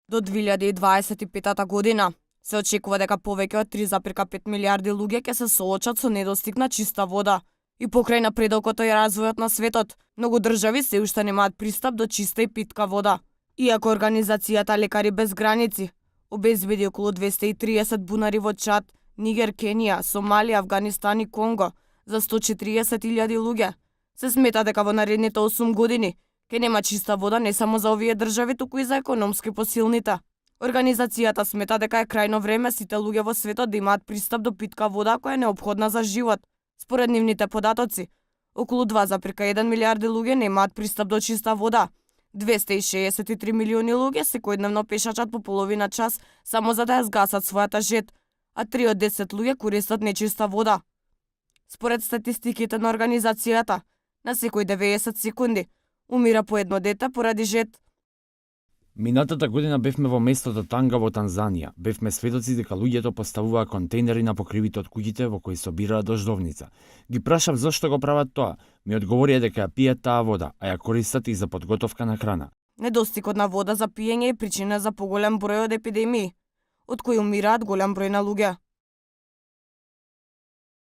До 2025 година се очекува дека повеќе од 3,5 милиарди луѓе ќе се соочат со недостиг на чиста вода. И покрај напредокот и развојот на светот, многу држави се уште немаат пристап до чиста и питка вода. Иако организацијата Лекари без граници обезбеди околу 230 бунари во Чад, Нигер, Кенија, Сомалија, Авганистан и Конго за 140.000 луѓе, се смета дека во наредните 8 години ќе нема чиста вода не само за овие држави, туку и за економски посилните. Организацијата смета дека е крајно време сите луѓе во светот да имаат пристап до питка вода која е неопходна за живот. Според нивните податоци, околу 2,1 милиарди луѓе немаат пристап до чиста вода. 263 милиони луѓе секојдневно пешачат по половина час само за да ја згасат својата жет, а 3 од 10 луѓе користат нечиста вода. Според статистиките на организацијата, на секој 90 секунди умира по едно дете поради жет. Минатата година бевме во местото Танга во Танзанија. Бевме сведоци дека луѓето поставуваа контейнери на покривите од куќите во кои собираа дождовница. Ги прашав зошто го прават тоа. Ми одговорија дека ја пијат таа вода, а ја користат и за подготовка на храна. Недостигот на вода за пиење е причина за поголем број од епидемии, од кои умираат голем број на луѓе.